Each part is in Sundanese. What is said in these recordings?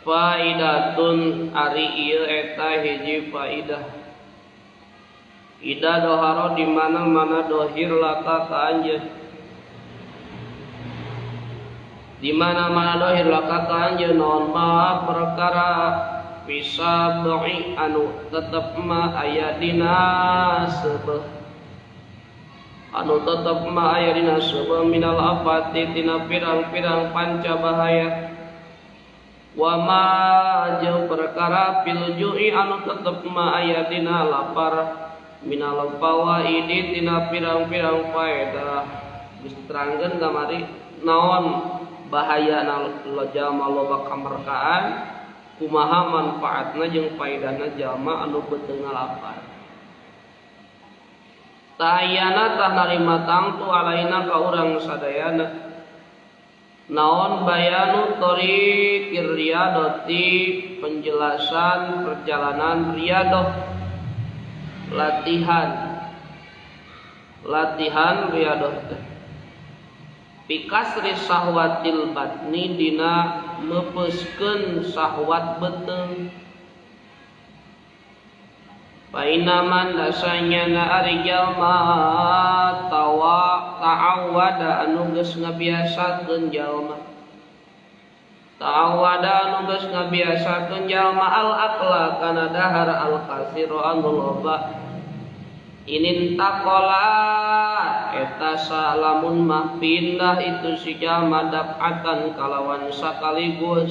Faidatun ari ieu eta hiji faidah. Ida doharo di mana-mana dohir laka ka anjeun. Di mana-mana dohir laka ka anjeun naon ma perkara bisa ba'i anu tetep ma aya dina seubeuh. Anu tetep ma aya dina seubeuh minal afati tina pirang-pirang panca bahaya. Wa ma jeung perkara fil ju'i anu tetep ma aya dina lapar minal fawaidi tina pirang-pirang faedah. Geus diterangkeun kamari naon bahayana jalma loba kamerkaan, kumaha manfaatna jeung faedahna jalma anu beuteung lapar. Ta'ayyana tah narima tangtu alaina ka urang sadayana naon bayanu thariqir riyadati, penjelasan perjalanan riyadah, latihan, latihan riyadah teh pikasri sahwatil batni dina meupeuskeun sahwat beuteung. Painaman dasanya na ari jalma tawa ta'awada anu geus ngabiasakeun jalma, ta'awada anu geus ngabiasakeun jalma al akla kana dahar al kasiro anu loba. Inin taqala eta salamun mah pindah itu si jalma daf'atan kalawan sakaligus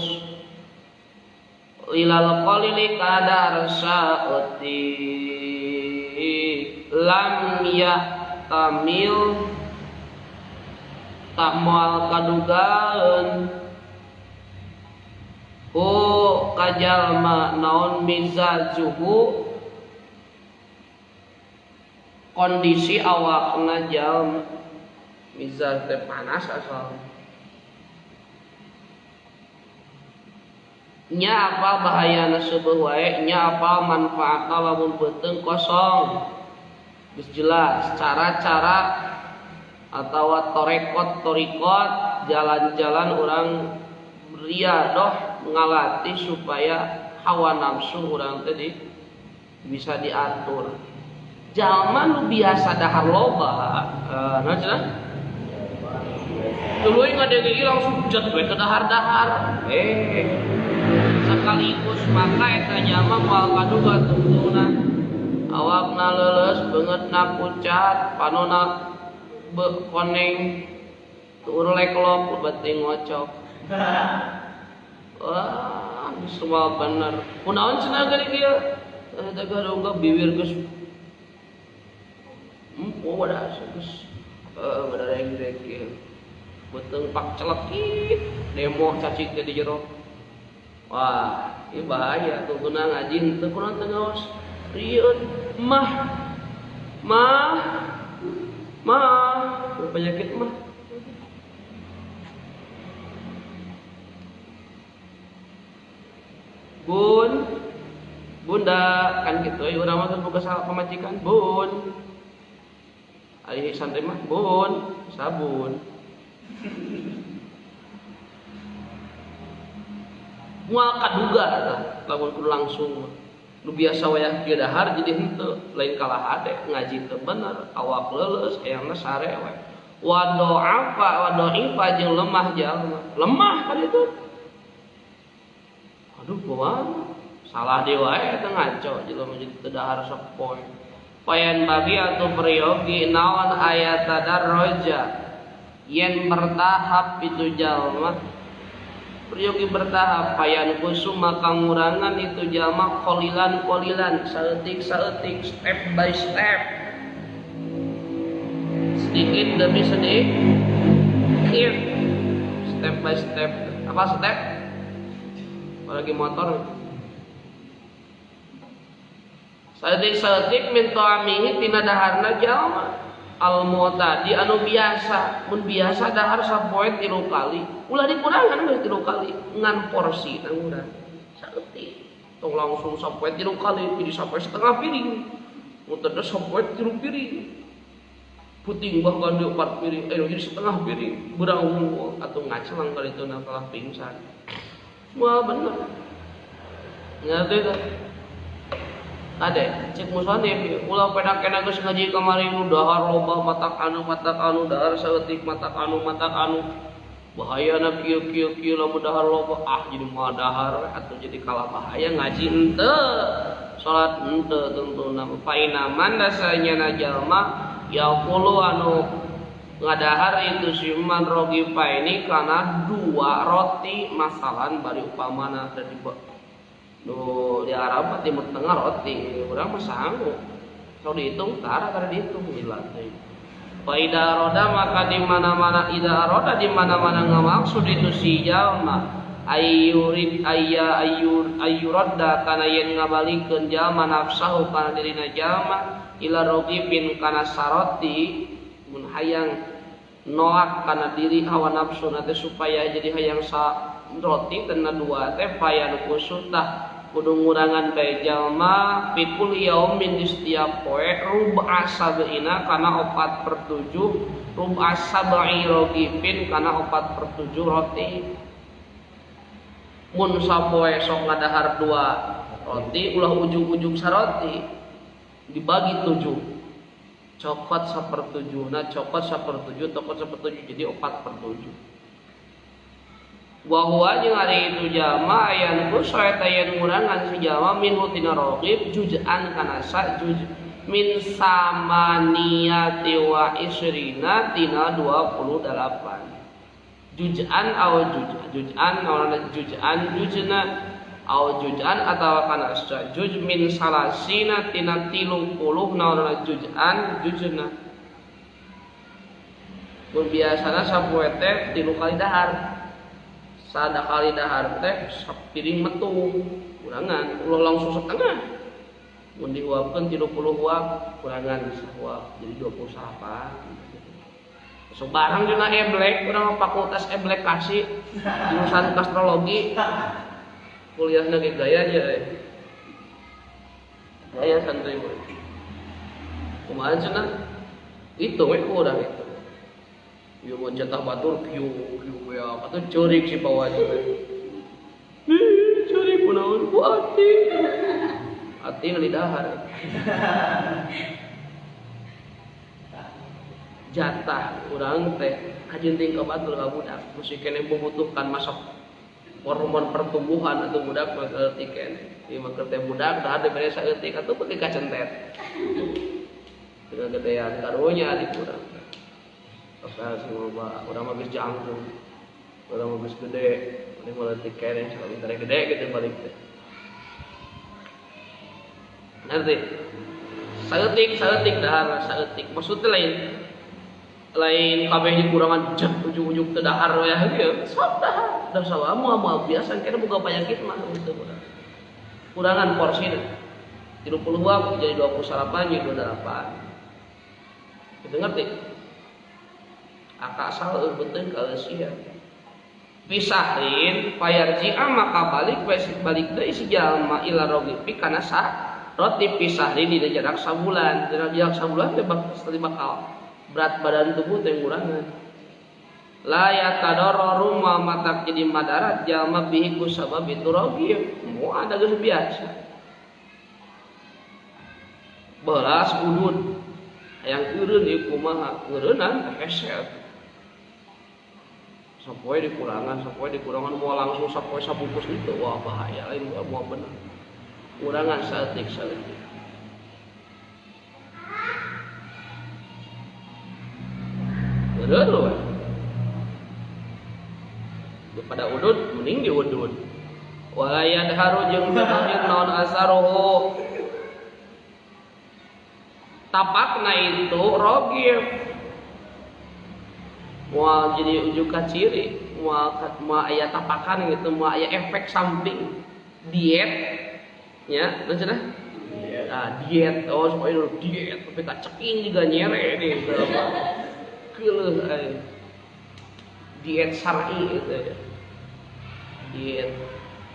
ilal qalili kadar saeutik lam yahtamil tak moal kadugaeun hu kajalma naon mizajuhu kondisi awakna jalma. Mizaj teh panas asal nya apa bahayana seubeuh wae, nya apa manfaatna lamun beuteung kosong. Geus jelas cara-cara atawa torekot-torikot jalan-jalan urang riadoh ngalatih supaya hawa nafsu urang teh bisa diatur. Jalma nu biasa dahar loba, naon cenah? Tuluy ngadenge ieu langsung jet we ke dahar-dahar. Sekaligus maka eta jalma moal kaduga tungtungna. Awakna leuleus, beungeutna pucat, panonna koneng, tuur leklok beuting ngocok. Wah, semua bener. Kunaon cenah geuning ieu? Eta gaduh bibir geus empo wadah geus badareng-reng ieu. Beuteung pak celekit, demo cacing teh di jero. Wah, ieu bahaya tungtungna ngaji henteu kunaon teu ngaos. Rieun mah mah mah penyakit mah. Bun, bunda kan gitu euy urang mah boga pamajikan bun. Ari santri mah bun, sabun. Moal kaduga tah lamun kudu langsung mah. Nu biasa wayah kieu dahar jadi henteu, lain kalah hade ngaji teu bener, awak leuleus hayangna sare we. Wa do'afa wa do'ifa jeung lemah jalma. Lemah kan itu. Aduh kumaha? Salah deui wae eta ngaco jelema jadi teu dahar sapoe. Payan bagi atau peryogi naon aya tadarroja yen bertahap itu jalma. Peryogi bertahap payan kusum maka ngurangan itu jalma qolilan qolilan saeutik saeutik step by step, sedikit demi sedikit, step by step. Apa step? Apalagi motor. Saeutik-saeutik min ta'amihi tina daharna jalma al mu'tadi anu biasa. Mun biasa dahar sapoe 3 kali, ulah dikurangan geus 3 kali ngan porsi nang urang saeutik. Tong langsung sapoe 3 kali jadi sapoe setengah piring. Mun teu sapoe 3 piring. Puting bahkan di 4 piring, jadi setengah piring. Berang unggul atau ngacelang kali itu nakalah pingsan. Semua bener. Ngerti tuh? Ade, cek musonif ulah pedak-pedak geus ngaji kamari nu dahar loba matak anu dahar saeutik matak anu bahayana kieu kieu kieu lamun dahar loba ah jadi moal dahar atuh jadi kalah bahaya ngaji henteu salat henteu tentuna fa inaman dasanya jalma yaqulu anu ngadahar itu siman rogifa ini karena dua roti masalan bari upamana dari nu di Arab Timur Tengah roti urang mah sanggup sok dihitung tara kada dihitung gila teh. Fa ida roda maka di mana-mana ida roda di mana-mana ngamaksud itu si jalma ayyurid ayya ayyur ayyuradda kana yen ngabalikeun jalma nafsahu kana dirina jalma ila rogibin kana saroti mun hayang nolak kana diri hawa nafsu teh supaya jadi hayang sa roti tena dua teh fayan kusutah kudu ngurangan bae jalma pikul yaumin di setiap poe rub'a sab'ina kana 4/7 rub'a sab'i rogibin kana 4/7 roti. Mun sapoe sok ngadahar 2 roti ulah ujug-ujug saroti dibagi 7 cokot 1/7 nah cokot 1/7 cokot 1/7 jadi 4/7. Wa huwa jeung ari itu jalma ayan ku saeta yen ngurangan si jalma minhu tina raqib juz'an kana sa juz min samaniyati wa isrina tina 28 juz'an aw juz'an aw juz'an juzna aw juz'an atawa kana sa juz min salasina tina 30 naon juz'an juzna. Mun biasana sapoe teh 3 kali dahar. Sada kali dahar teh sapiring metu kurangan ulah langsung setengah. Mun dihuapkeun 30 huap kurangan sahuap jadi 28. So barang dina eblek urang fakultas eblek kasih jurusan astrologi kuliahna ge gaya nya euy. Gaya santri mah. Kumaha cenah? Itu we ku urang itu. Ieu mah jatah batur kieu kieu we atuh ceurik si pawaji teh. Ceurik kunaon ku ati. Ati nu didahar. Jatah urang teh kajenting ka batur ka budak mesti keneh membutuhkan masa hormon pertumbuhan atau budak mah leutik keneh. Ieu mah keur teh budak dahar dibere saeutik atuh beuki kacentet. Dengan gedean karunya di urang. Pasal si loba urang mah geus jangkung. Urang mah geus gede, mending leutik keneh salah gede gitu balik teh. Ngerti? Saeutik dahar saeutik. Maksudnya lain kabeh dikurangan jat ujug-ujug teu dahar we ieu. Sok dahar. Da sawa moal biasa kena boga penyakit mah gitu. Kurangan porsina. 30 wak jadi 28 jadi 28. Gitu ngerti? Akak asal beuteung ka eusian. Pisahrin fayarji'a maka balik balik deui si jalma ila rogipi kana sa roti pisahrin dina jarak sabulan. Dina jarak sabulan teh bakal berat badan tubuh teh ngurangan. La yatadarraru ma matak jadi madarat jalma bihi ku sabab itu rogib. Moal ada geus biasa. Belas udud hayang eureun ieu kumaha eureunnan hese. Sapoe dikurangan moal langsung sapoe sabungkus itu wah bahaya lain moal bener. Kurangan saeutik-saeutik. Eureun we. Daripada udud mending diudud. Wala yadharu jeung teu naon asaruhu. Tapakna itu rogib. Moal jadi ujug ka ciri, moal aya tapakan gitu, moal aya efek samping. Diet nya, maksudna? Nah, diet, oh supaya diet tapi ka ceking juga nyere nih. Keuleuh euy. Diet syar'i gitu ya. Diet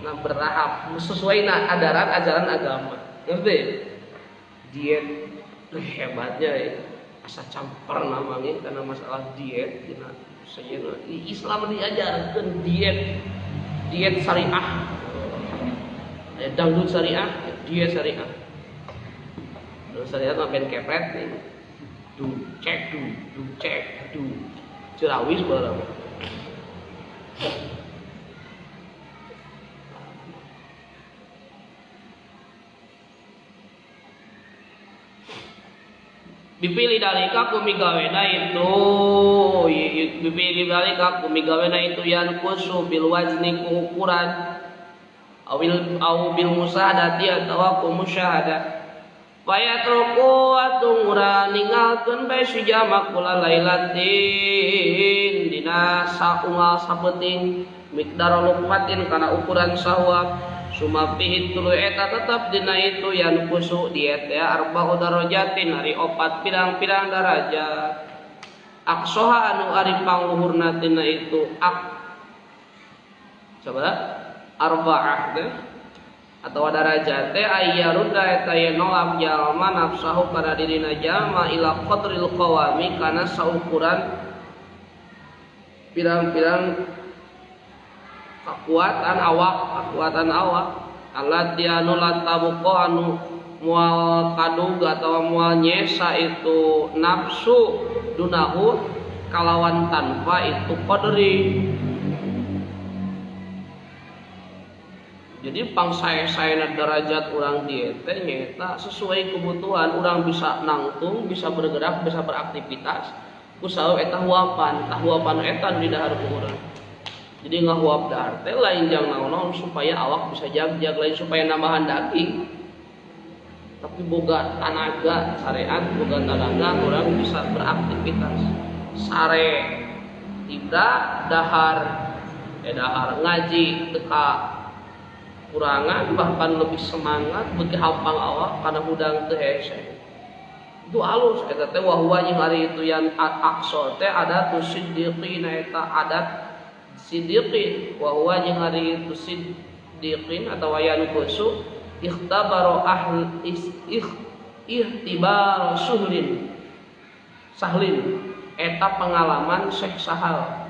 nah bertahap sesuai nah ajaran agama. Ngerti? Diet hebatnya ya. Asa camper namanya karena masalah diet dina sejeuna. Islam diajarkeun diet. Diet syariah. Aya dangdut syariah, diet syariah. Terus syariah mah ben kepret nih. Du cek du, du cek du. Cerawis baheula. Dipilih dalika ku migawena itu, dipilih dalika ku migawena itu yan kusu bil wazni ku ukuran awil au bil musahadati atawa ku musyahadah. Fayatruku atungura ninggalkeun bae si jamak kula lailatin dina saunggal sapeuting miqdar luqmatin kana ukuran sahuap. Suma fihi tuluy eta tetep dina itu yan kusu diet ya arba'u darajatin ari opat pirang-pirang darajat. Aksoha anu ari pangluhurna tina itu ak coba arba'ah teh atawa darajat teh ayyarudda eta yen nolak jalma nafsahu kana dirina jalma ila qadril qawami kana saukuran pirang-pirang kekuatan awak, kekuatan awak alat dia anu latabuqa anu mual kadug atau mual nyesa itu nafsu dunahu kalawan tanpa itu qadri. Jadi pangsae-saena derajat urang diet teh nyaeta sesuai kebutuhan, urang bisa nangtung, bisa bergerak, bisa beraktivitas ku sabab eta huapan, tah huapan eta nu didahar ku urang. Jadi ngahuap dahar teh lain jang naon-naon supaya awak bisa jag-jag, lain supaya nambahan daging. Tapi boga tanaga syariat, boga tanaga orang bisa beraktivitas. Sare tidak dahar, dahar ngaji teka kurangan bahkan lebih semangat bagi hampang awak karena hudang teu hese. Itu alus eta teh wa huwa jeung ari itu yang aqsa teh adatu siddiqina eta adat siddiqin wa huwa jeung ari itu siddiqin atawa yan kusu ikhtabaro ahl ihtibaro suhlin sahlin eta pengalaman Syekh Sahal.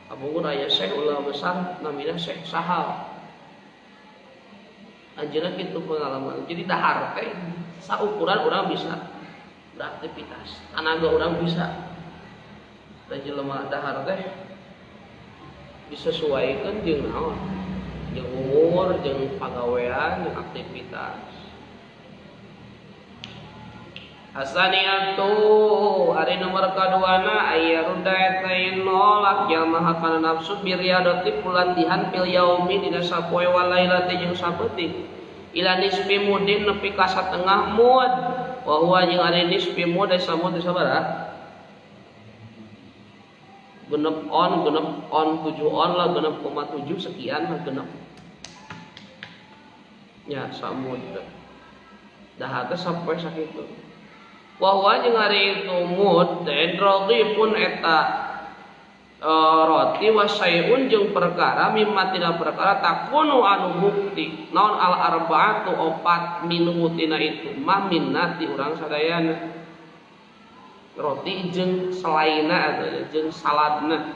Abungur aya Syekh ulama besar namina Syekh Sahal. Anjeunna kitu pengalaman. Jadi dahar teh saukuran urang bisa beraktivitas, tanaga urang bisa. Da jelema dahar teh disesuaikan jeung naon? Jeung umur, jeung pagawean, jeung aktivitas. Asaniatu ari nomor kaduana aya runda eta yen nolak jalma kana nafsu biriyadati kulatihan fil yaumi dina sapoe wal lailati jeung sapeuting ila nisfi mudin nepi ka satengah mud wa huwa jeung ari nisfi mud samud sabaraha genep on 7 on lah 6,7 sekian lah genep ya samud dah teh sampai sakitu. Wa huwa jeung ari itu mud teh pun eta roti wasaiun jeung perkara mimma tina perkara takunu anu bukti naon al arbaatu opat minhu tina itu mah minna ti urang sadayana roti jeung selaina atau jeung saladna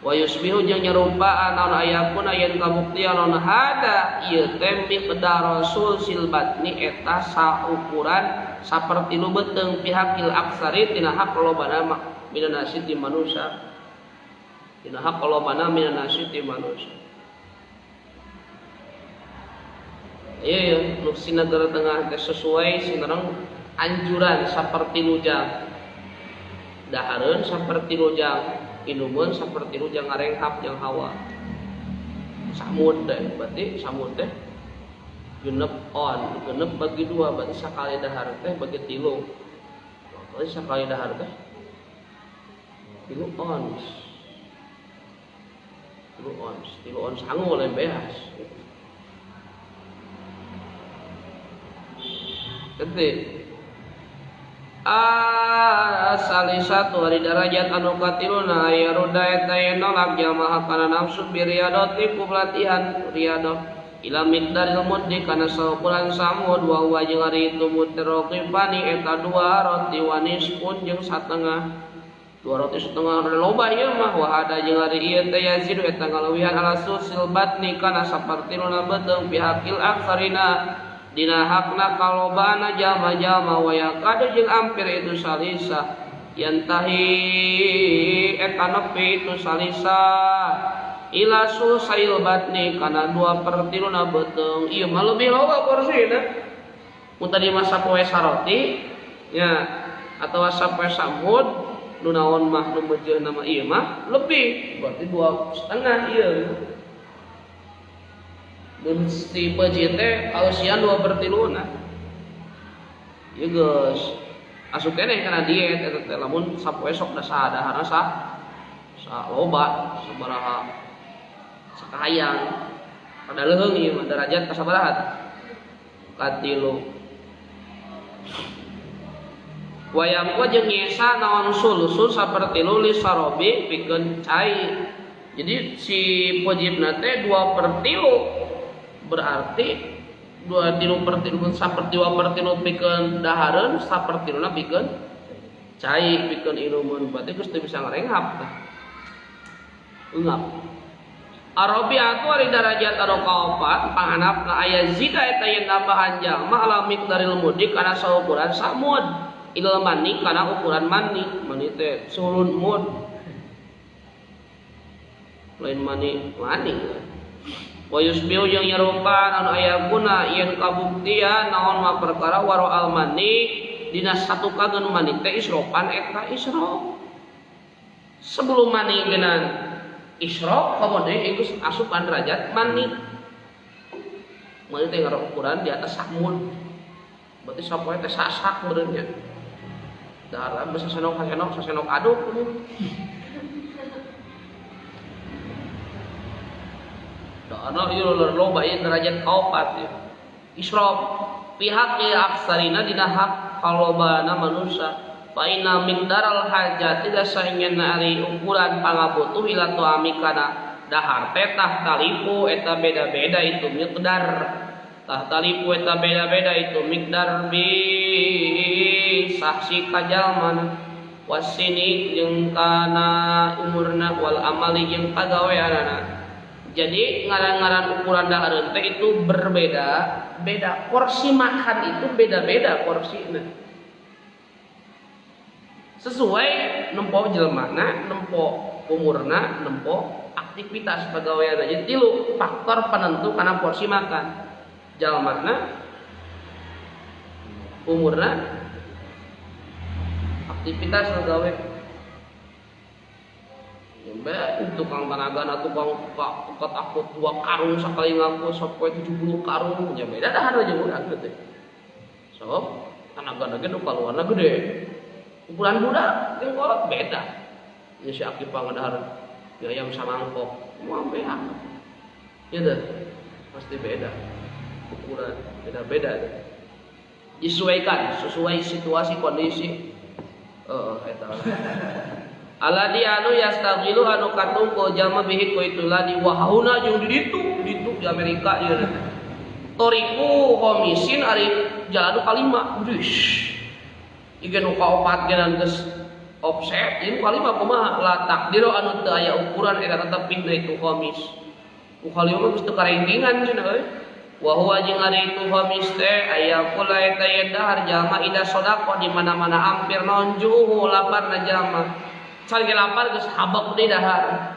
wa yusbihu jeung nyarupaan naon ayakun aya kabuktian naon hada ieu teh miqdar rasul silbatni eta saukuran saperti nu beuteung pihakil aksari tina hak lobana minan nasi ti manusia tina hak lobana minan nasi ti manusia. Iya ya, nu sinagara tengah teh sesuai sinareng anjuran saperti lujang dahareun saperti lujang inumun saperti lujang ngarenghap jeung hawa samud teh berarti samud teh genep on genep bagi dua berarti sakali dahar teh bagi tilu berarti sakali dahar teh tilu ons tilu ons tilu ons sangu lain beas gitu. Asali satu hari darajat anu katiluna aya ruda eta yen nolak jamaah kana nafsu biriyadati ku pelatihan riyadah ila miqdaril muddi kana saukuran samud wa huwa jeung ari itu mutaraqifani eta dua roti wa nisfun jeung satengah. Dua roti setengah loba ieu mah wa ada jeung ari ieu teh yazidu eta ngalewihan ala susil batni kana sapartiluna beuteung pihakil aksarina dina hakna kalobana jalma-jalma wa yakadu jeung ampir itu salisa yantahi eta nepi itu salisa ila susail batni kana 2/3 beuteung ieu mah lebih loba porsina mun tadi mah sapoe saroti nya atawa sapoe samud nu naon mah nu meujeuh nama ieu mah lebih berarti 2,5 ieu mun si peji teh kausian 2/3 ieu geus asup keneh kana diet eta teh lamun sapoe sok da sadaharna sa loba sabaraha sakahayang pada leuheung ieu mah derajat ka sabaraha katilu wayang ku jeung nyesa naon sulusu sapertilu li sarobi pikeun cai. Jadi si wajibna teh 2/3 berarti 2/3 sapertilu pikeun dahareun sapertiluna pikeun cai pikeun inuman berarti geus teu bisa ngarenghap tah. Eungap. Arabiatu ari darajat anu kaopat panganapna aya zida eta yen nambahan jalma ala miqdaril mudik kana saukuran samud. Ilal mani kana ukuran mani, mani teh sulun mud. Lain mani mani. Wa yusbihu jeung nyerupa anu aya guna yen kabuktian naon mah perkara waro al mani dina satu kageun mani teh isropan eta isro. Sebelum mani geunan isro komo deui geus asupan derajat mani. Mani teh ngaran ukuran di atas sakmud. Berarti sapoe teh sasak meureun nya. Dalam bisa senok senok senok aduk. Doana ieu loba ieu derajat kaopat ieu. Israf pihak ieu aksarina dina hak kalobana manusia. Fa inna miqdaral hajati da saingna ari ukuran pangabutuh ila tuami kana dahar teh tah talipu eta beda-beda itu miqdar. Tah talipu eta beda-beda itu miqdar bi saksi kajalmana wasini jeung kana umurna wal amali jeung pagaweanana. Jadi ngaran-ngaran ukuran dahareun teh itu berbeda-beda. Porsi makan itu beda-beda porsina. Sesuai nempo jelmana, nempo umurna, nempo aktivitas pagaweanana. Jadi tilu faktor penentu kana porsi makan. Jalmana, umurna, aktivitas pagawe. Nyampe tukang tenaga na tukang angkat aku 2 karung sekali ngaku sampai 70 karung ya beda dah aja urang teh. So, tenaga ge nu kaluarna gede. Ukuran budak jeung kolot beda. Nya si Aki pangadahar mie ayam samangkok, moal beak. Ya teh, pasti beda. Ukuran beda-beda teh. Disesuaikan sesuai situasi kondisi. Heeh, eta. Aladi anu yastaghilu anu katungkul jalma bihi ku itu ladi wahauna jeung di ditu di Amerika ieu teh. Toriku komisin ari jalan kalima. Wush. Ieu nu kaopat geuna geus offset, ieu kalima kumaha? La takdiru anu teu aya ukuran eta tetep pindah itu komis. Ku kalima mah geus teu karengkingan cenah euy. Wa huwa jeung ari itu komis teh aya kula eta ye dahar jalma ida sedekah di mana-mana ampir nonjuhu laparna jalma. Can ge lapar geus habek deui dahar.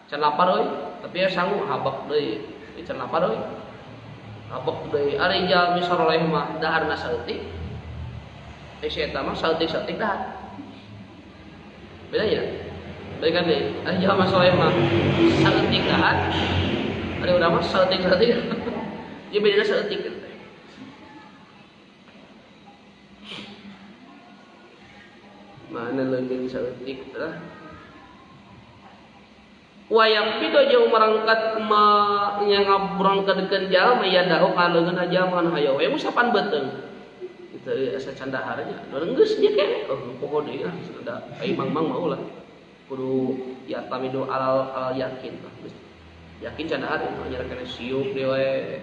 Can lapar euy, tapi ya sanggup habek deui. Can lapar euy. Habek deui. Ari jalmi saroleh mah daharna saeutik. Si eta mah saeutik-saeutik dahar. Beda ya? Beda kan deui. Ari jalma soleh mah saeutik dahar. Ari urang mah saeutik-saeutik. Ieu bedana saeutik. Mana leungeun saeutik lah. Wayang pido jeung merangkat ma nya ngabrangkeun jalma ya dahu ka leungeun jalma anu hayo we musapan beuteung. Itu asa candahar nya. Geus nya keneh. Oh, poho deui lah da ai mang-mang mau lah. Kudu ya tamidu alal yakin lah. Yakin candahar nya kene siuk deui we.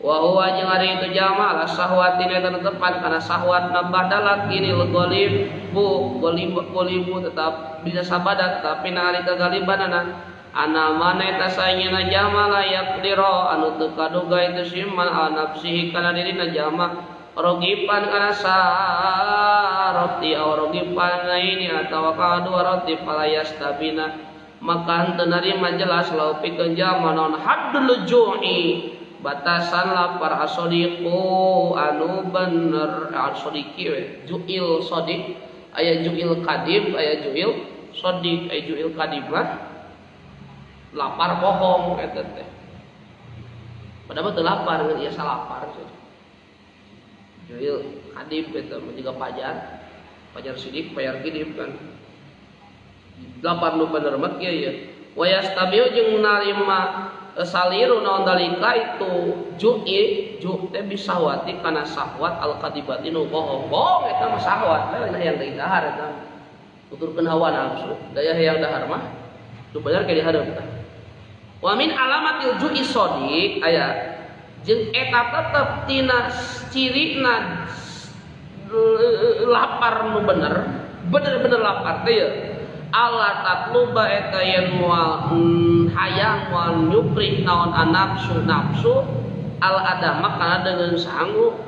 Wa huwa jeung ari itu jalma ala sahwatin eta tetepan kana sahwat na badalat ini golibu golibu tetap bisa sabada tetapi nalika galibanana ana mana eta saingna jalma layak diro anu teu kaduga itu siman al nafsihi kana dirina jalma rogipan kana saroti aw rogipan ini atawa kadua roti palayastabina maka henteu narima jelas lau pikeun jalma naon haddul ju'i batasan lapar asodiqu anu bener asodiqi we ju'il sodiq aya ju'il kadib aya ju'il sodiq aya ju'il kadib mah lapar bohong eta teh padahal teu lapar ngan ieu salapar ju'il kadib eta mah juga pajar pajar sidik pajar kidib kan lapar nu bener mah kieu ya wa yastabiu jeung narima saliru naon dalika itu ju'i ju teh bisahwati kana sahwat al kadibati nu bohong bohong eta mah sahwat lain hayang deui dahar eta tuturkeun hawa nafsu daya hayang dahar mah nu bener ke dihareup tah wa min alamatil ju'i shodiq aya jeung eta tetep tina cirina lapar nu bener bener-bener lapar teh ya ala tatluba eta yen moal hayang moal nyupri naon anafsu nafsu al adama kana dengan sangu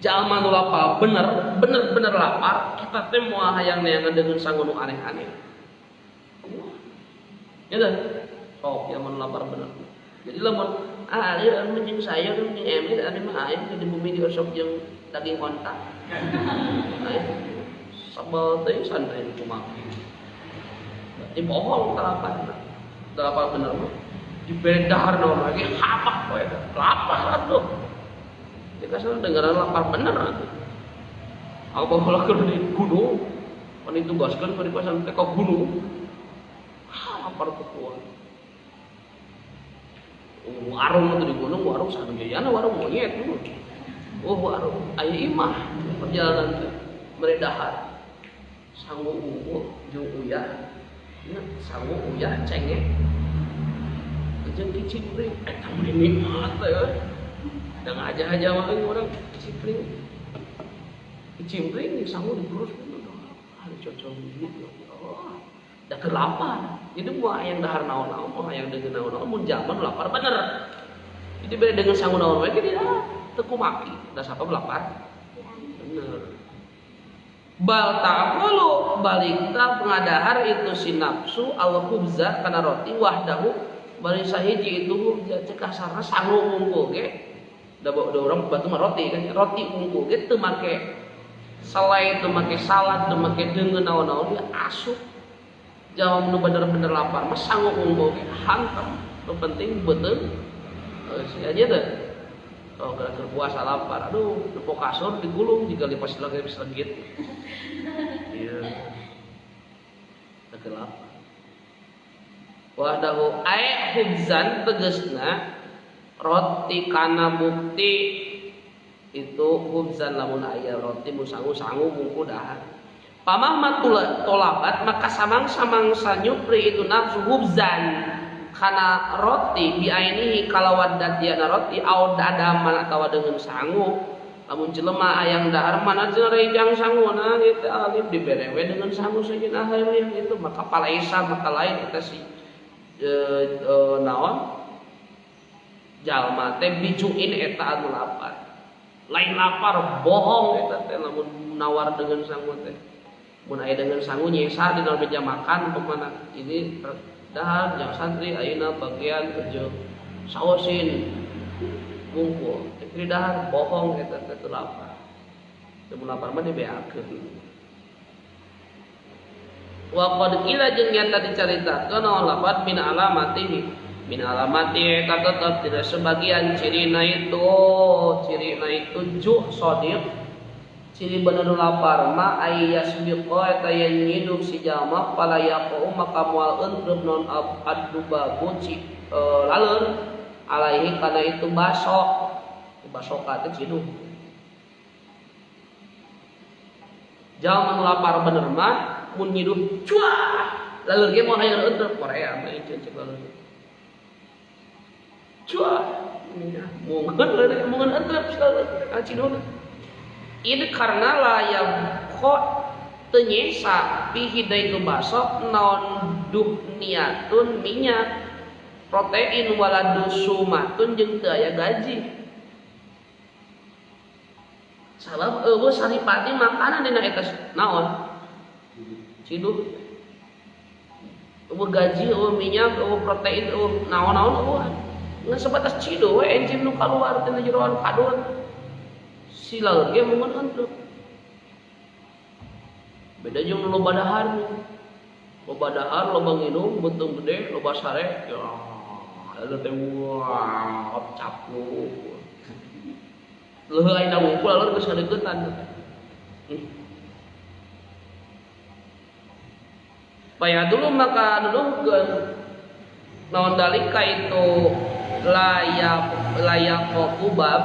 jalma nu lapar bener bener-bener lapar kita teh moal hayang neangan dengan sangu nu aneh-aneh ya teh sok ya mun lapar bener jadi lamun ah ieu anu jeung sayur jeung emir anu mah aya di bumi diosok jeung daging onta sabal teh santai kumaki berarti bohong lapar lapar bener mah dibere dahar naon lagi hapak we lapar atuh di kasar dengaran lapar bener atuh aku baheula keur di gunung pan ditugaskeun ka di pasar teh ka gunung lapar teu kuat warung atuh di gunung warung sanjayana warung monyet oh warung aya imah perjalanan teh mere dahar sangu unggul jeung uyah nya sangu uyah cengek jeung kicimpring eta mah nikmat teh euy da ngaja-aja mah euy urang kicimpring kicimpring sangu diurus ah cocok gitu oh da keur lapar jadi moal hayang dahar naon-naon moal hayang deungeun naon-naon mun jalma nu lapar bener jadi beda dengan sangu naon we ge dia teu kumaki da sabab lapar bener bal ta'kulu balik ta pengadahar itu si nafsu al khubza kana roti wahdahu bari sahiji itu khubza cek kasarna sangu wungkul ge da urang batu mah roti kan roti wungkul ge teu make selai teu make salad teu make deungeun naon-naon ge asup jalma nu bener-bener lapar mah sangu wungkul ge hantam nu penting beuteung si aja teh oh gara-gara puasa lapar aduh nepok kasur digulung jika lipas lagi bisa legit iya keur lapar wahdahu ai khubzan tegasna roti kana bukti itu khubzan lamun aya roti mun sangu-sangu bungku dahar pamah tolabat maka samang-samangsa nyupri itu nafsu khubzan kana roti biainihi kalawan datiana roti au adaman atawa dengan sangu lamun jelema hayang dahar mana cenah rejang sanguna gitu alim dibere we dengan sangu sejeuna hayang itu maka palaisa maka lain eta si naon jalma teh bijuin eta anu lapar lain lapar bohong eta teh lamun nawar dengan sangu teh mun aya dengan sangu nyesa di dalam meja makan pemana ini dahar jang santri ayeuna bagian kerja saosin bungkul teh dahar bohong eta teh teu lapar teu lapar mah dibeakeun wa qad qila jeung nyata dicaritakeun naon lapat min alamatihi min alamati eta tetep tidak sebagian cirina itu ju shadiq ciri bener lapar ma ayyasbiqa eta yen nyiduh si jalma fala yaqau maka moal entrep non addubabu laleur alaihi kana itu basok basoka teh ciduh jalma nu lapar bener mah mun nyiduh cuah laleur ge moal hayang entrep Korea mah cek laleur cuah Mungkin mungkin entrep sekali acidona. Ini karena layam kok tenyesa pihi itu basok non duhniatun minyak protein waladusumatun jeung teu aya gaji. Sabab eueuh saripati makanan dina eta naon? Ciduh. Eueuh gaji, eueuh minyak, eueuh protein, eueuh naon-naon eueuh. Ngan sebatas ciduh we enzim nu kaluar tina jeroan kadut. Si laut ge mun henteu. Beda jeung nu loba dahar. Loba dahar, loba nginum, beuteung gede, loba sare. Ya, eta teh wah, capluk. Leuh ayeuna ngumpul alur geus ngadeuketan. Paya dulu maka nuduhkeun naon dalika itu layak layak kubab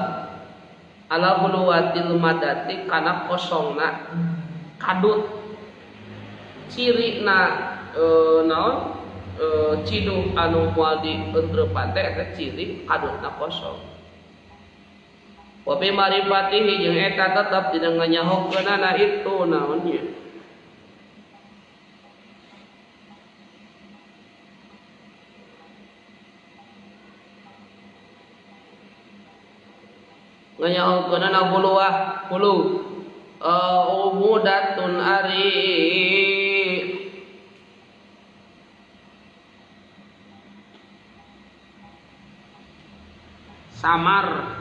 ala huluwatil madati kana kosongna kadut cirina naon ciduh anu moal dientrepan teh eta ciri kadutna kosong. Wa bi marifatihi jeung eta tetep dina nganyahokeunana itu naonnya. Nganyahokeunana huluwah hulu umudatun ari samar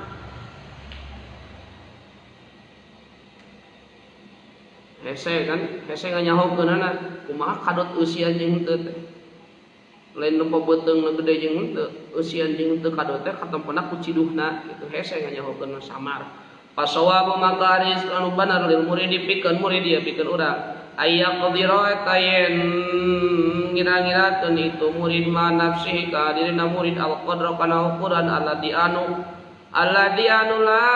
hese kan hese nganyahokeunana kumaha kadut eusian jeung henteu teh lain nempo beuteung nu gede jeung henteu eusian jeung henteu kadut teh katempona ku ciduhna kitu hese nganyahokeunna samar. Pasawabu maka ari anu banar lil murid pikeun murid ieu pikeun urang aya qadira eta yen ngira-ngirakeun itu murid ma nafsihi ka dirina murid al qadra kana ukuran alladzi anu la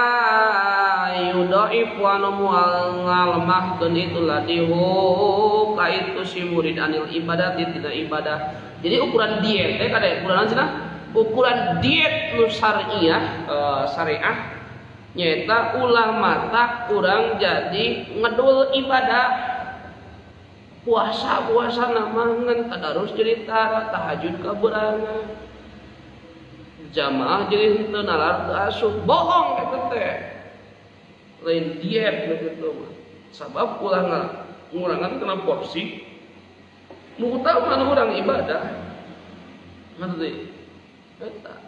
yudhaifu anu moal ngalemahkeun itu ladihu ka itu si murid anil ibadati tina ibadah. Jadi ukuran diet teh kada ukuran cenah ukuran diet nu syariah syariah nyaeta ulah mata urang jadi ngedul ibadah. Puasa-puasa nama ngan tadarus jadi tara tahajud kaberangan jamaah jadi henteu nalar teu asup bohong eta teh lain diet nu kitu mah sabab ulah ngurangan kana porsi nu utama nu urang ibadah ngerti eta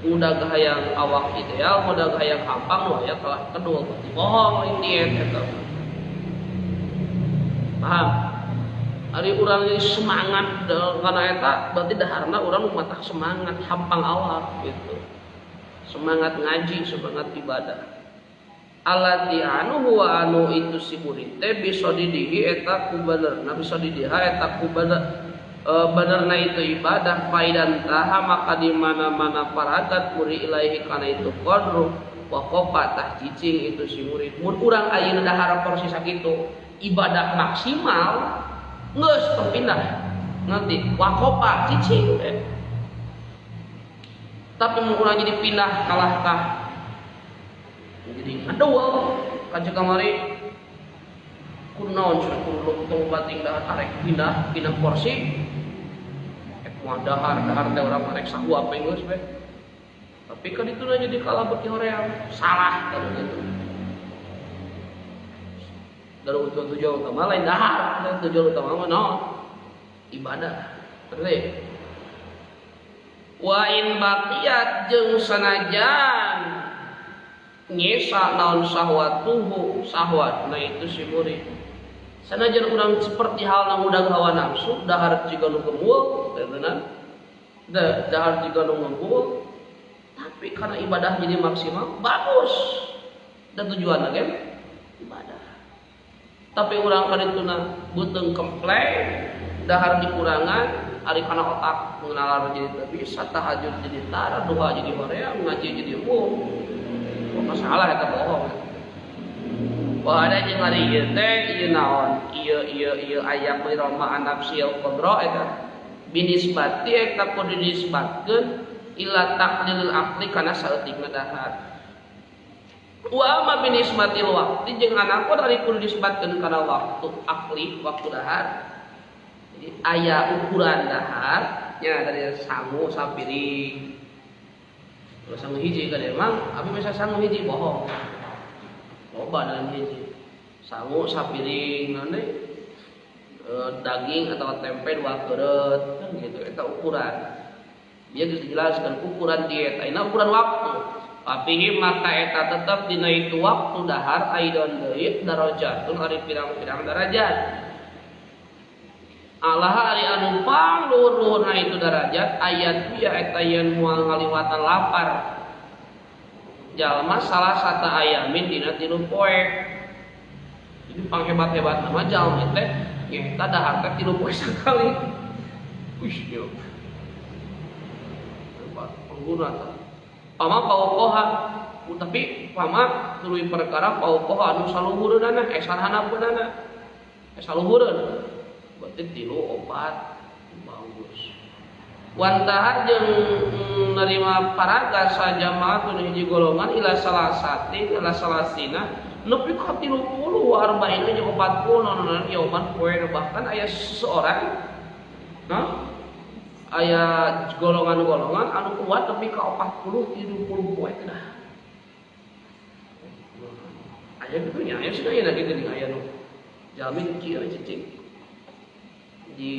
mudah hayang awak ideal mudah hayang hampang nu aya kalah kedul berarti bohong lain diet eta. Paham? Ari urang jadi semangat karena eta berarti daharna urang matak semangat hampang awak gitu. Semangat ngaji, semangat ibadah. Allati anu huwa anu itu si murid teh bisa didihi eta ku benerna bisa didiha eta ku benerna itu ibadah faidan taha maka di mana-mana paragat muri ilaihi kana itu qadru wa qafa tah cicing itu si murid. Mun urang ayeuna dahar porsi sakitu ibadah maksimal geus terpindah nanti wakopa cicing tapi mun urang jadi pindah kalah tah jadi aduh kaca kamari kunaon cenah kudu tong bating dahar arek pindah pindah porsi ek moal dahar dahar teh urang arek sahu apa geus we tapi kan itu jadi kalah beuki hoream salah kan gitu. Dari tujuan utama lain dahar, tujuan utama mah naon? Ibadah. Ngerti? Wa in baqiyat jeung sanajan nyesa naon sahwatuhu sahwatna itu si murid. Sanajan urang seperti halna mudag hawa nafsu, dahar jiga nu gemul, tenan. Dahar jiga nu ngebul, tapi karena ibadah jadi maksimal, bagus. Dan tujuanna ge ibadah. Tapi urang kadituna beuteung komplek dahar dikurangan ari kana otak mengenalar jadi teu bisa tahajud jadi tara duha jadi hoream ngaji jadi umum masalah eta bohong. Wah ada jeung ari ieu teh ieu naon ieu ieu ieu aya qirama an nafsil qadra eta Binisbati eta kudu dinisbatkeun ila taqlilil aqli kana saeutikna dahar. Wa amma binisbatil waqti jeung anakon ari kudu dinisbatkeun kana waktu akli waktu dahar. Jadi aya ukuran dahar nya dari sangu sapiring. Kalau sangu hiji kan emang abi bisa sangu hiji bohong. Loba dalam hiji. Sangu sapiring naon deui? Daging atau tempe 2 keureut kan gitu eta ukuran. Dia geus dijelaskan ukuran diet, ayeuna ukuran waktu. Tapi maka eta tetep dina itu waktu dahar aidon deui darajatun ari pirang-pirang darajat. Allah ari anu pangluhur-luhurna itu darajat ayat biya eta yen moal ngaliwatan lapar. Jalma salah satu ayamin dina 3 poe. Jadi panghebat-hebatna mah jalma teh nyaeta dahar teh 3 poe sakali. Wih, yo. Hebat pengguna tah. Pama paukoha, tapi pama tuluy perkara paukoha anu saluhureunana, sanahaneunana. Saluhureun. Berarti 3 4 bagus. Wantahar jeung nerima paraga sajamaah hiji golongan ila salasati ila salasina nepi ka 30 arba'ina jeung 40 nononan yauman poe bahkan aya seseorang nah aya golongan-golongan anu kuat nepi ka 40 30 poe teh. Aya kitu nya aya cenah aya kitu nya aya nu jalmi kieu cicing di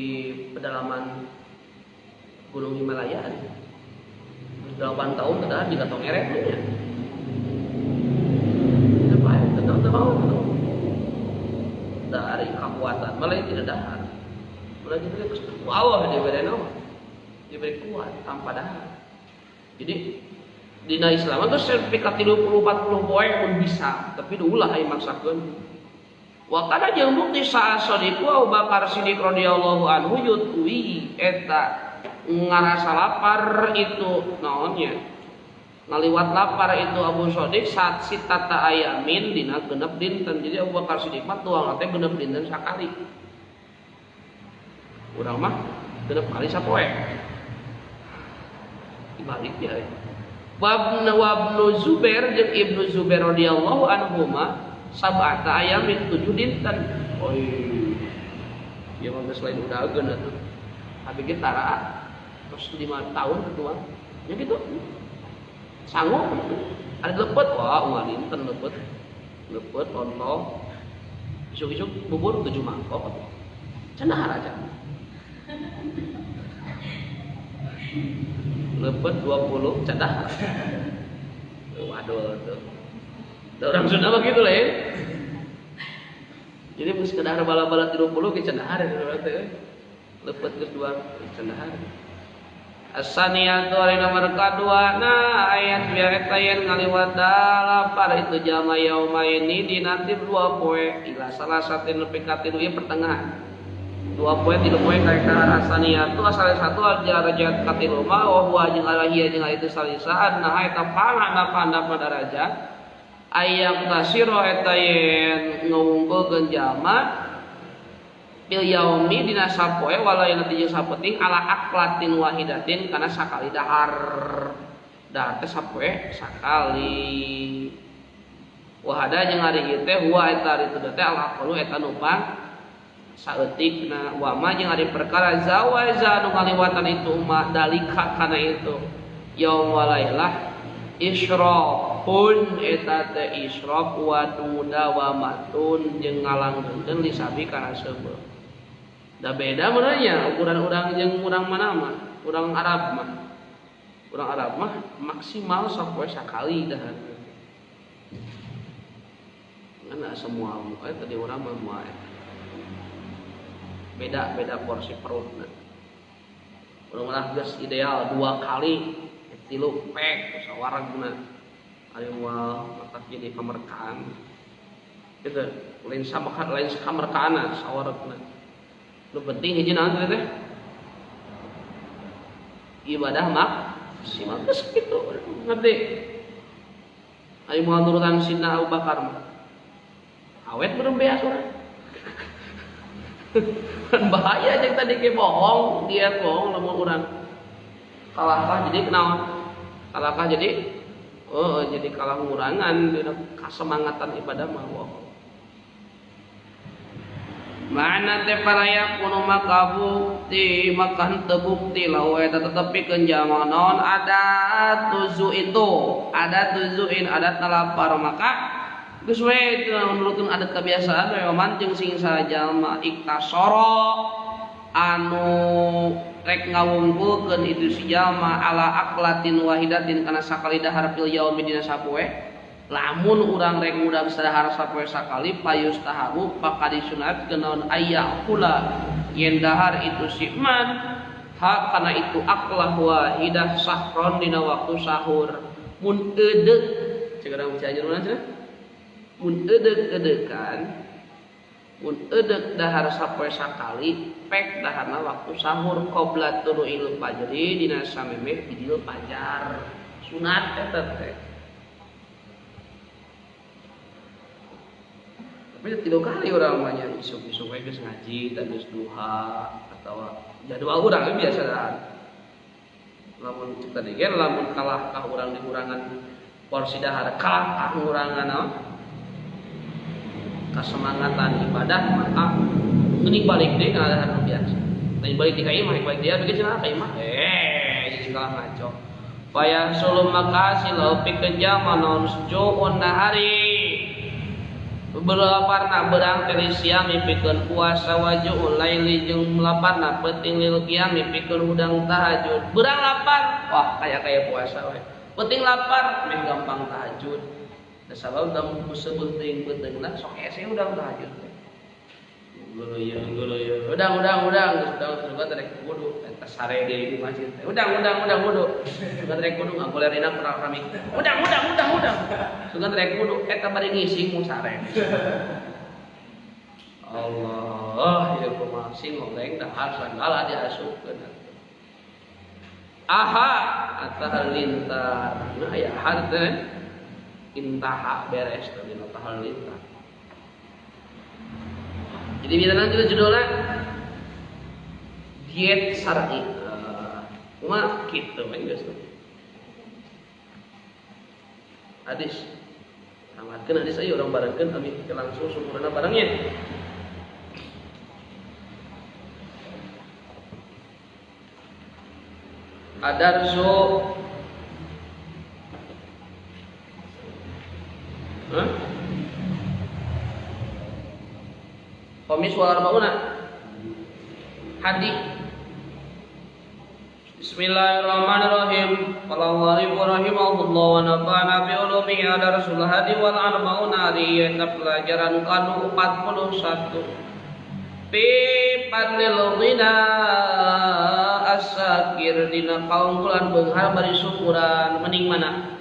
pedalaman Gunung Himalaya 8 tahun teh di katong eret nya. Apa tetap mau dari kekuatan malah tidak dahar. Malah jadi Allah diberi nama. Diberi kuat tanpa dahar. Jadi dina Islam itu sertifikat 30 40 poe pun bisa, tapi ulah aya maksakeun. Wa kana jeung bukti sa'a sadiqu Abu Bakar Siddiq radhiyallahu anhu yutwi eta ngarasa lapar itu naonnya ngaliwat lapar itu Abu Shadiq saat sitata ayamin dina genep dinten. Jadi Abu Bakar Siddiq mah tuang teh genep dinten sakali. Urang mah genep kali sapoe. Dibalik ya. Wabnu Zubair jeung Ibnu Zubair radhiyallahu anhuma sab'ata ayamin 7 dinten. Oi. Ieu mah geus lain udageun atuh. Abi ge tara terus 5 tahun ketua. Ya gitu. Sanggup ada lepet wah unggal dinten lepet. Lepet lontong. Isuk-isuk bubur 7 mangkok. Cenah aja. Lepet 20 cenah. Waduh tuh. Orang Sunda mah gitu lah ya. Jadi geus kedahar bala-bala 30 ge cenah teh. Lepet geus 2 cenah. As-saniyatu ari nomor kadua na ayat biar yen ngaliwat lapar itu jama yaumaini dina 2 poe ila salasatin nepi ka 3 ieu pertengahan. 2 poe 3 poe karakter as-saniyatu asal satu al-darajat katilu ma wa huwa jeung alahia jeung itu salisaan nah eta pangandap-andap darajat ayam tasiro eta yen ngungkulkeun jalma bil yaumi dina sapoe wala jeung sapeting ala aklatin wahidatin kana sakali dahar. Dahar teh sapoe sakali. Wahada jeung ari ieu teh huwa eta ari teu teh al aqlu eta numpang saeutikna wa ma jeung ari perkara zawaza nu ngaliwatan itu ma dalika kana itu yaum walailah israfun eta teh israf wa dudawamatun jeung ngalanggengkeun lisabi kana seubeuh. Da beda menanya ukuran urang jeung urang mana mah, urang Arab mah. Urang Arab mah maksimal sapoe sakali dah. Ngan semua tadi urang mah moal. Beda-beda porsi perutna. Urang mah geus ideal 2 kali 3 pek sawaragna. Ari moal matak jadi kamerkaan. Gitu, lain sama lain kamerkaana sawaragna. Nu penting hiji naon teh? Ibadah maksimal geus kitu. Ngerti? Ari moal nurutan Sidna Abu Bakar mah. Awet beureum beas urang. Bahaya jeung tadi ke bohong, dia bohong lamun urang kalahkah jadi naon? Kalahkah jadi oh jadi kalah ngurangan dina kasemangatan ibadah mah bohong. Ma'na teh paraya kuno maka bukti maka henteu bukti lahu eta tetep pikeun jalma naon ada tuzu itu ada tuzuin adat lapar maka geus we nurutkeun adat kebiasaan we mancing sing sajalma iktasara anu rek ngawungkulkeun itu si jalma ala aklatin wahidatin kana sakali dahar fil yaumi dina sapoe. Lamun urang rek ngudang sadahar sapoe sakali payus tahabu pakadisunat naon aya kula yen dahar itu si man ha kana itu aklah wahidah sahron dina waktu sahur mun eudeuh ceuk urang Cianjur mana cenah mun eudeuh-eudekan mun eudeuh dahar sapoe sakali pek daharna waktu sahur qabla tulu'il fajri dina samemeh bijil fajar sunat eta teh. Tapi tilu kali orang mah isuk-isuk we geus ngaji dan geus duha atawa jadwal urang we biasa dahar. Lamun cek tadi ge lamun kalah ka urang dikurangan porsi dahar kalah ka ngurangan naon kasemangatan ibadah maka geuning balik deui kana dahar nu biasa. Lain balik di ka imah balik dia begitu cenah ka imah jadi kalah ngaco. Faya sulum maka silau pikeun jalma naon ju'un nahari belaparna berang teh siang mipikeun puasa wajuul laili jeung laparna peuting lil qiyam mipikeun hudang tahajud. Berang lapar, wah kaya-kaya puasa we. Peuting lapar meh gampang tahajud. Da sabab da seubeuh teuing peuteungna sok hese hudang tahajud teh. Geuleuyeuh geuleuyeuh. Udang udang udang geus udang sugan rek wudu eta sare deui di masjid teh. Udang udang udang wudu. Sugan rek wudu ngagolerina kurang rame. Udang udang udang udang. Sugan rek wudu eta bari ngising mung sare. Allah ieu kumaha sing ngoleng dahar sagala diasupkeun. Aha atahalintar. Nah aya har teh intaha beres teh dina tahalintar. Jadi bila nanti judulnya diet syar'i. Cuma gitu kan guys. Hadis. Tamatkeun hadis ayo urang barengkeun kami langsung sempurna barengnya. Adarsu Hah? Khamis wal arbauna hadis. Bismillahirrahmanirrahim. Qala Allahu rahimahullah wa nafa'ana bi ulumihi ala rasul hadi wal arbauna ari pelajaran kanu 41. Fi fadlil ghina as-sakir dina kaungkulan beunghar bari syukuran. Mending mana?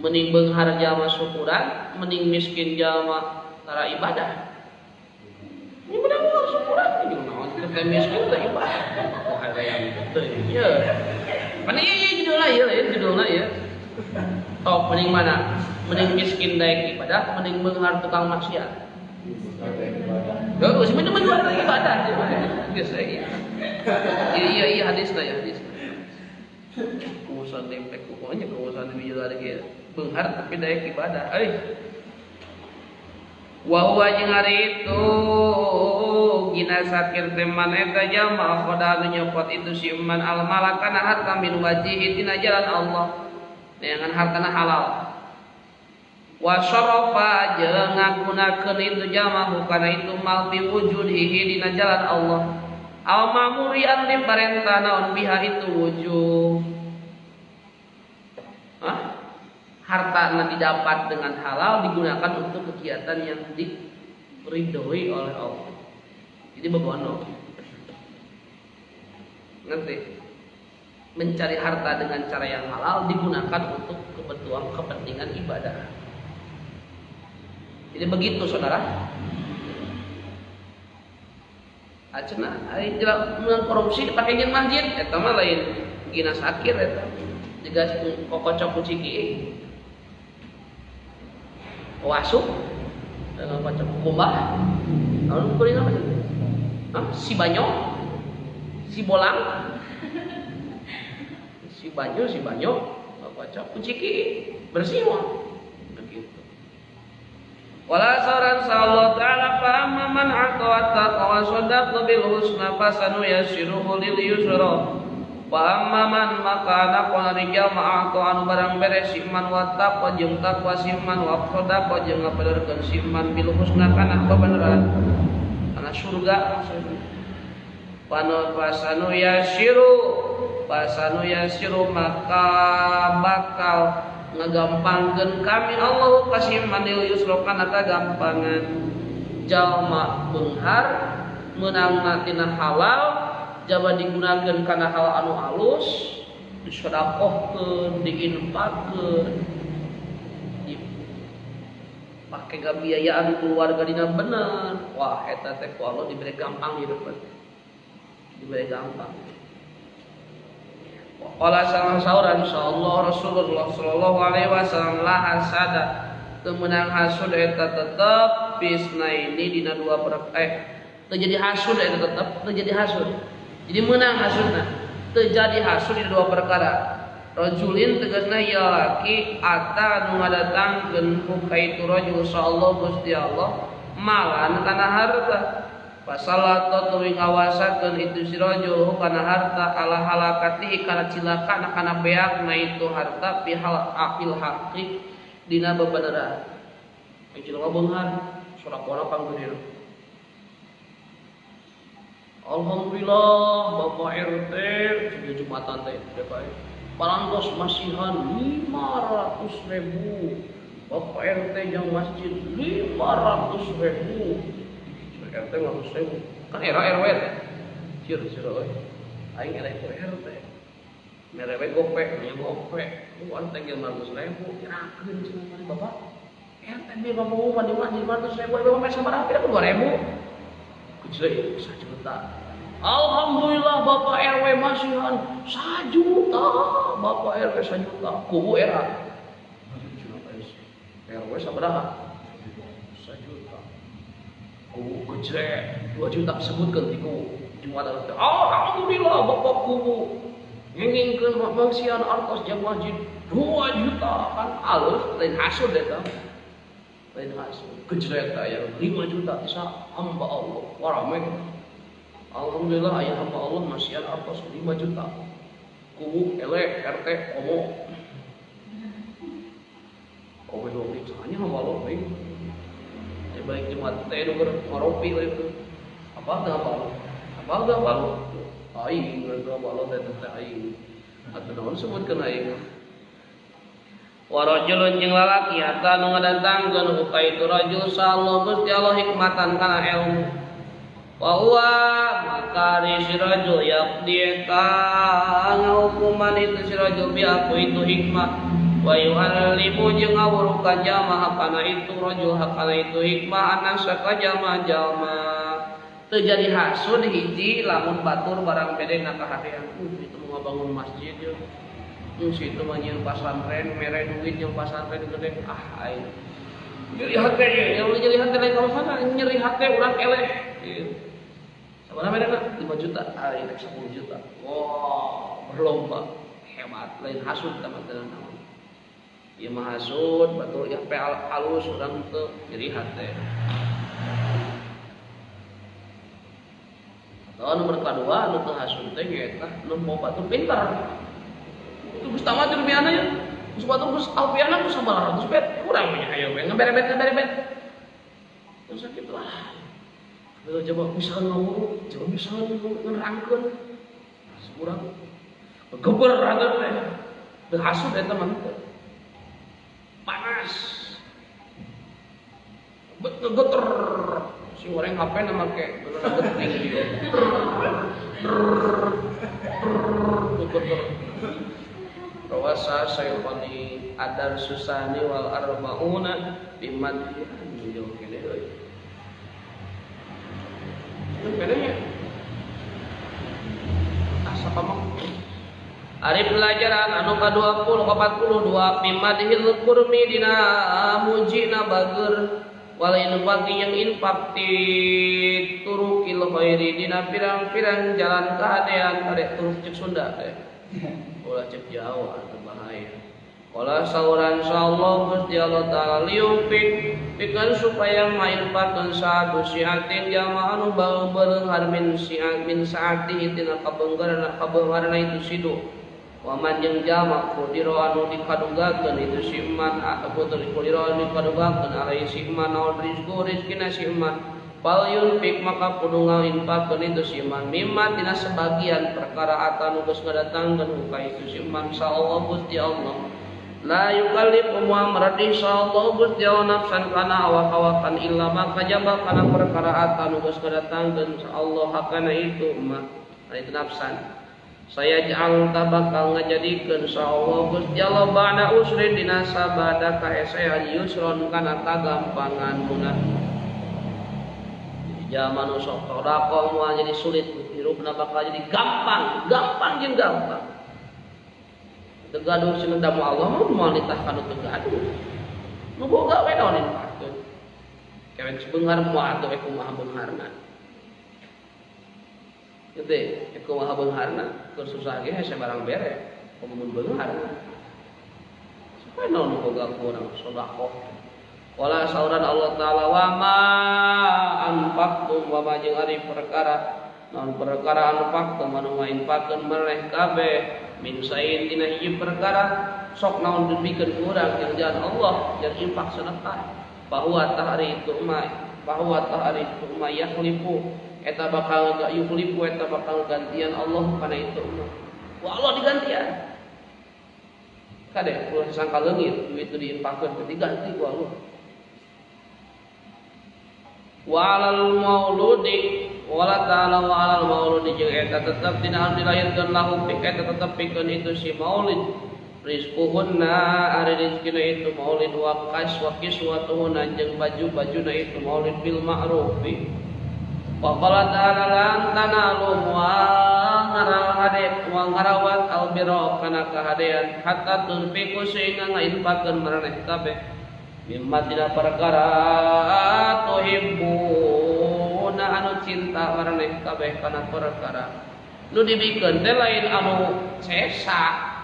Mending beunghar jalma syukuran, mending miskin jalma tara ibadah. Ini benar harus syukuran ini naon teh miskin teh ibadah. Oh hayang teh ieu. Mana ieu judulna ieu lain judulna ieu. Tok mending mana? Mending miskin daek ibadah, mending beunghar tukang maksiat. Heuh, sih mending beunghar ibadah. Geus ieu. Iya iya hadis lah ya hadis. Kuusan dempek pokoknya kuusan di bijil lagi beunghar tapi daek ibadah. Euy. Wa huwa jeung ari itu gina sakir teh man eta jalma khoda anu nyopot itu si man al malakana harta min wajhihi tina jalan Allah neangan hartana halal wa syarafa jeung ngagunakeun itu jalma hukana itu mal bi wujudihi dina jalan Allah al mamuri anu diparentah naon biha itu wujuh. Hah? Harta yang didapat dengan halal digunakan untuk kegiatan yang diridhoi oleh Allah. Jadi bebono. Ngerti? Mencari harta dengan cara yang halal digunakan untuk kebutuhan kepentingan ibadah. Jadi begitu saudara. Acenah ari jelema korupsi dipake jeung masjid eta mah lain gina sakir eta. Jiga kokocok ku ciki. Wasuk dengan kocok kumbah. Naon kuring apa? Hah? Si Banyo? Si Bolang? Si Banyo, si Banyo, baca ku ciki bersih mah. Begitu. Wala saran Allah ta'ala fa amma man ata wa taqa wa saddaqa bil husna fasanu yassiruhu lil yusra. Fa amma man maka anak rijal ma'ata anu barang bere si man wa taqwa jeung taqwa si man wa saddaqa jeung ngabenerkeun si man bil husna kana kabeneran. Kana surga maksudna. Fasanu yasiru, fasanu yasiru maka bakal ngagampangkeun kami Allah kasih manil yusra kana kagampangan. Jalma beunghar meunangna tina halal jaba digunakeun kana hal anu alus, disedekahkeun, diinfakkeun, dipake gabiayaan keluarga dina bener. Wah eta teh ku Allah diberi gampang hidup teh. Diberi gampang. Qala salam sauran insyaallah Rasulullah sallallahu alaihi wasallam la hasada teu meunang hasud eta tetep bisnaini dina dua teu jadi hasud eta tetep teu jadi hasud. Jadi meunang hasudna teu jadi hasud dina dua perkara. Rajulin tegasna ieu laki ata nu ngadatangkeun ka itu rajul insyaallah Gusti Allah malan kana harta. Pasalat tuluy ngawasakeun itu si rajul kana harta ala halakati kana cilaka kana beakna itu harta fi hal afil haqi dina bebeneran. Aya jelema beunghar sorakona panggedeuna. Alhamdulillah Bapak RT tujuh Jumatan teh DKI. Parantos masihan 500.000. Bapak RT jang masjid 500.000. RT 500.000. Kan era RW teh. Cir cir euy. Aing era itu RT. Mere we gope, nya gope. Ku teh 500.000 nyerakeun cenah mari Bapak. RT bi pengumuman di masjid 500.000, bapak meh sabaraha pira 2.000. Kecil 1 juta. Alhamdulillah Bapak RW masihan 1 juta. Bapak RW 1 juta. Kubu era. RW sabaraha? 1 juta. Kubu kecil 2 juta sebutkeun di kubu Jumatan. Alhamdulillah Bapak kubu ngengingkeun masihan artos jam masjid 2 juta kan alus lain hasud eta. Lain hasud. Kecil aya 5 juta bisa hamba Allah. Warame. Alhamdulillah ayah hamba Allah masihan artos 5 juta. Kubu ele RT komo. Komo dong hanya hamba Allah baik. Ya baik Jumat teh nu keur ngopi we itu. Apa teu hamba Allah? Apa teu hamba Allah? Aing teu hamba Allah teh teh aing. Atuh naon sebutkeun aing. Wa rajulun jeung lalaki ata nu ngadatangkeun ka itu rajul sallallahu Gusti Allah hikmatan kana ilmu. Wa huwa maka si rajul yaqdi eta ngahukuman itu si rajul bi aku itu hikmah. Wa yu'allimu jeung ngawuruh ka jalma hakana itu rajul hakana itu hikmah anasa ka jalma jalma. Teu jadi hasud hiji lamun batur barang bede na kahadean. Itu mau ngabangun masjid ye. Situ mah nyieun pasantren, mere duit jeung pasantren gede. Ah aing. Nyeri hate ye, nyeri hate lain kawasan, nyeri hate urang eleh. Sabaraha mereka 5 juta, aing rek 10 juta. Wah, berlomba. Hebat, lain hasud tah mah teu naon. Ieu mah hasud, batur ieu pe alus urang teu nyeri hate. Atau nomor kadua anu teu hasud teh nyaeta nu batur pinter. Itu geus tamat ilmiahna ya. Geus batur geus alfiahna geus sabaraha ratus bet kurang mah ayo we ngeberebet. Terus sakitu lah. Kalau coba bisa ngawur, coba bisa ngerangkeun. Sekurang geber rada teh. Teu hasud eta mah teu. Panas. Bet ngegeter. Si goreng HP na make bener geting dia. Geter. Rawasa sayfani adar susani wal arbauna bimadhi jauh kene euy. Itu kene nya. Asa pamang. Ari pelajaran anu ka-20 ka-42 bimadhil kurmi dina mujina bager. Wal infaqi yang infak ti turukil khairi dina pirang-pirang jalan kahadean kade turuk cek Sunda teh. Ulah cek Jawa atuh bahaya. Qala sauran insyaallah Gusti Allah taala liupik pikeun supaya mainfakeun sadu siatin jamaah anu beuleung min siat min saati tina kabeungharna itu sidu. Waman jeung jamak kudiro anu dikadugakeun itu si iman atau kudiro anu dikadugakeun alai si iman naon rizku rizkina si iman fal yunfik maka kudu ngainfakeun itu si iman mimma tina sebagian perkara atan geus ngadatangkeun ka itu si iman insyaallah Gusti Allah la yukallifu muhammadin insyaallah Gusti Allah nafsan kana awak-awakan illa maka jaba kana perkara atan geus ngadatangkeun insyaallah hakana itu mah itu nafsan saya ja'al tabakal ngajadikeun insyaallah Gusti Allah ba'da usrin dina sabada kaesean yusron kana kagampangan munah. Jadi zaman sok sedekah moal jadi sulit hirupna bakal jadi gampang, gampang jeung gampang. Teu gaduh cenah da Allah mah moal nitah kana teu gaduh. Nu boga we naon infakkeun. Kewe geus beunghar moal atuh kumaha beungharna. Gede, kumaha beungharna, keur susah ge hese barang bere, kumaha mun beungharna. Supaya naon nu boga kurang sedekah. Wala sauran Allah taala wa ma anfaqtum wa ma jeung ari perkara naon perkara anfaqtum anu ngainfakeun maraneh kabeh min sain tina hiji perkara sok naon dibikeun urang jeung jalan Allah jeung infak sedekah. Bahwa tahari itu ma bahwa tahari itu ma yakhlifu eta bakal yukhlifu eta bakal gantian Allah kana itu mah. Wa Allah digantian. Kade ulah sangka leungit duit itu diinfakeun diganti ku Allah. Wa alal mauludi wala ta'ala wa alal mauludi jeung eta tetep dina anu dilahirkeun lahu pik eta tetep pikeun itu si maulid. Rizquhunna ari rizkina itu maulid wa kas wa kiswatuhunna jeung baju-bajuna itu maulid bil ma'ruf. Wa qala ta'ala lan tanalu wa ngarawat albirra kana kahadean hatta tunfiqu sehingga ngainfakeun maraneh kabeh mimma tina perkara tuhibbuna anu cinta maraneh kabeh kana perkara nu dibikeun teh lain anu sesa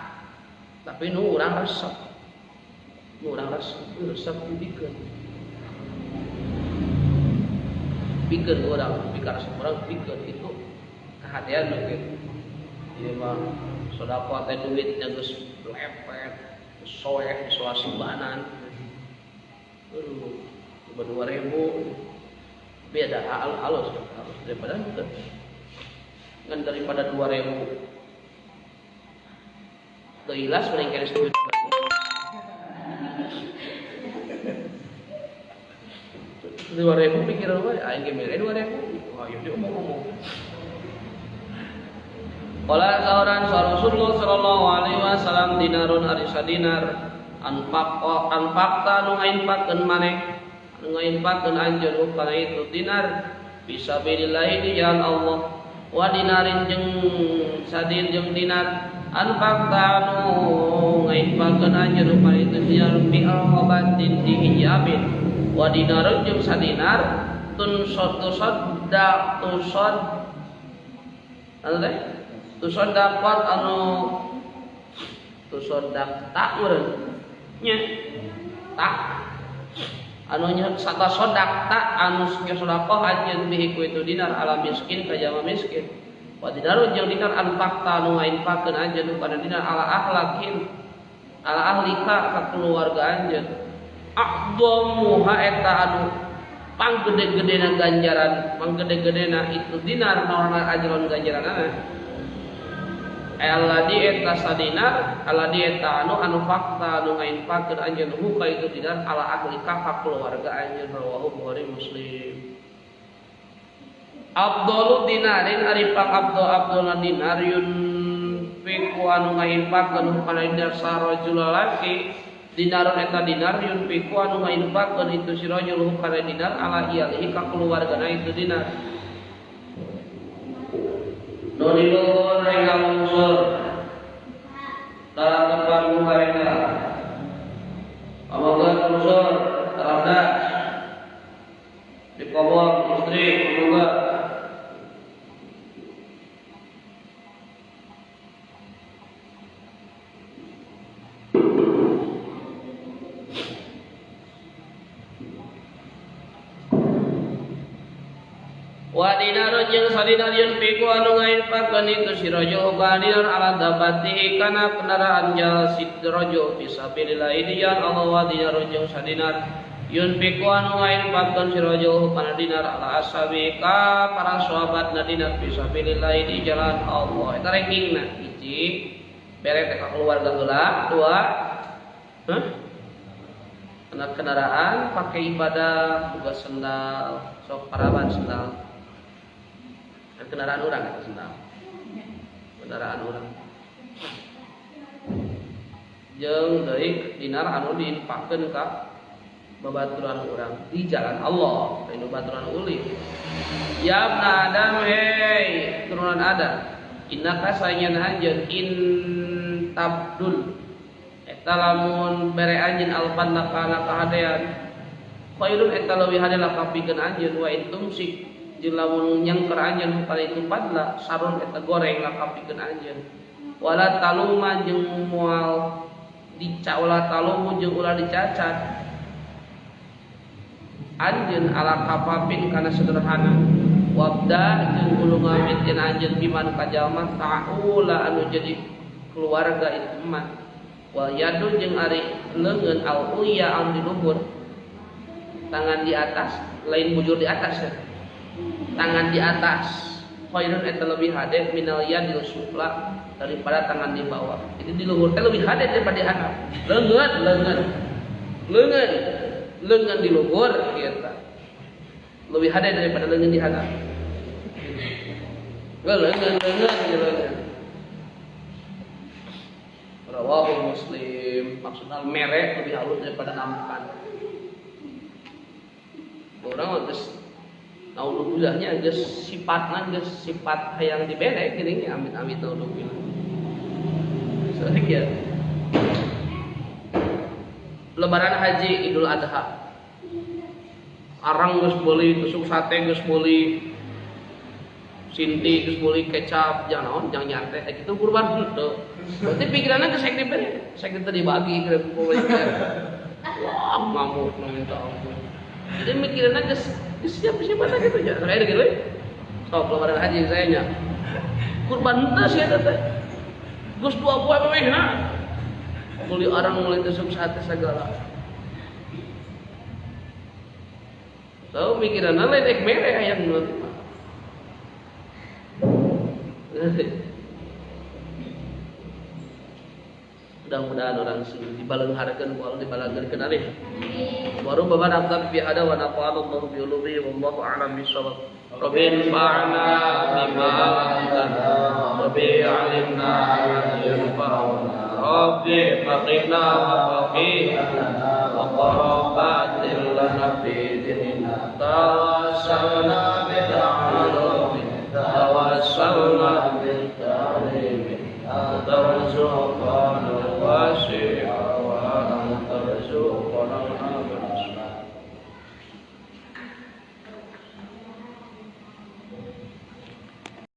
tapi nu urang resep resep dibikeun pikeun urang pikir urang pikeun itu kahadean nu kitu. Ieu mah sedekah teh duitnya geus lepet, soeh soasibanan. Aduh, coba 2000. Beda halus halus daripada henteu. Ngan daripada 2000. Teu ilas mending kene sejuta. 2000 pikiran wae aing ge mere 2000. Wah, ieu diomong-omong. Qala sauran Rasulullah sallallahu alaihi wasallam dinarun ari sadinar anfaqta nu ngainfakeun maneh anu ngainfakeun anjeun kana itu dinar fisabilillah di jalan Allah wa dinarin jeung sadin jeung dinar anfaqta anu ngainfakeun anjeun kana itu dinar bi al-qabatin di hijabin wa dinarun jeung sadinar tun tusad anu teh tusodaqat anu tusodak tak meureun nya tak anu nya satasodak tak anu sedekah anjeun bihi ku itu dinar ala miskin ka jalma miskin wa dinarun jeung dinar anfaqta anu ngainfakeun anjeun kana dinar ala ahlakin ala ahlika ka keluarga anjeun a'dhamuha eta anu panggede-gedena ganjaran panggede-gedena itu dinar naon ajron ganjaranana alladzi eta sadinar alladzi eta anu anu fakta anu ngainfakeun anjeun ka itu dinar ala ahlika ka keluarga anjeun rawahu Bukhari Muslim. Abdulu dinarin ari pang abdul abdulna dinar yunfiqu anu ngainfakeun kana dinar sarajul laki dinarun eta dinar yunfiqu anu ngainfakeun itu si rajul kana dinar ala iyalihi ka keluargana itu dinar. Nuriluhur rengga unsur dalam tempat muharena. Amoga unsur terhadap dinarun jeung sadinar yunfiqu anu ngainfaqkeun itu si rajul kana dinar ala dabatihi kana kendaraan jal si rajul fi sabilillah di jalan Allah wa dinarun jeung sadinar yunfiqu anu ngainfaqkeun si rajul kana dinar ala ashabi ka para sahabat na dinar fi sabilillah di jalan Allah. Eta rankingna hiji bere teh ka keluarga heula, dua anak kendaraan pakai ibadah boga sendal sok paraban sendal kan kendaraan orang eta sendal kendaraan orang jeung deui dinar anu diinfakkeun ka babaturan urang di jalan Allah lain babaturan ulin. Ya ibna Adam, hei turunan Adam, innaka sanyana anjeun in tabdul eta lamun bere anjeun alfan kana kahadean khairun eta leuwih hade laka pikeun anjeun wa in tumsik jeung lamun nyangker anjeun kana itu fadla sarun eta goreng laka pikeun anjeun wala taluma jeung moal dica wala talumu jeung ulah dicacat anjeun ala kafafin kana sederhana wabda jeung kudu ngamitkeun anjeun biman ka jalma ta'ula anu jadi keluarga itu mah wal yadu jeung ari leungeun al ulya anu di luhur tangan di atas lain bujur di atas ya. Tangan di atas khairun eta lebih hade minal yadil sufla daripada tangan di bawah. Jadi di luhur teh lebih hade daripada di handap. Leungeun leungeun leungeun leungeun di luhur kieu lebih hade daripada leungeun di handap. Leungeun leungeun leungeun. Rawahu Muslim. Maksudna mere lebih halus daripada nampan. Orang geus naudzubillah geus sifatna geus sifat hayang dibere geuning amit-amit naudzubillah. Saeutik ya. Lebaran haji Idul Adha. Arang geus meuli, tusuk sate geus meuli, sinti geus meuli kecap, jangan naon, jangan nyante, kitu kurban henteu. Berarti pikiranna geus sek dibere, sek teu dibagi ke pemajikan. Wah, ngamuk minta ampun. Jadi mikiranna geus siap-siap gitu nya. Saya gitu we. Sok lebaran haji saya nya. Kurban henteu sia teh. Geus dua poe memehna. Meuli arang meuli tusuk sate segala. So mikiranna lain ek mere hayang nu. Mudah-mudahan orang sing dibalengharkeun ku Allah dibalangkeun alih. Wa rubbama nafta bi hada wa nafa'allahu bi ulumihi wallahu a'lam bissawab. Rabbi fa'na bima 'allamtana Rabbi 'allimna ma yanfa'una Rabbi faqina wa faqihna wa qarabatil lana fi dinina tawassalna bi ta'allumi tawassalna bi ta'limi tarzuqana wasi'atan.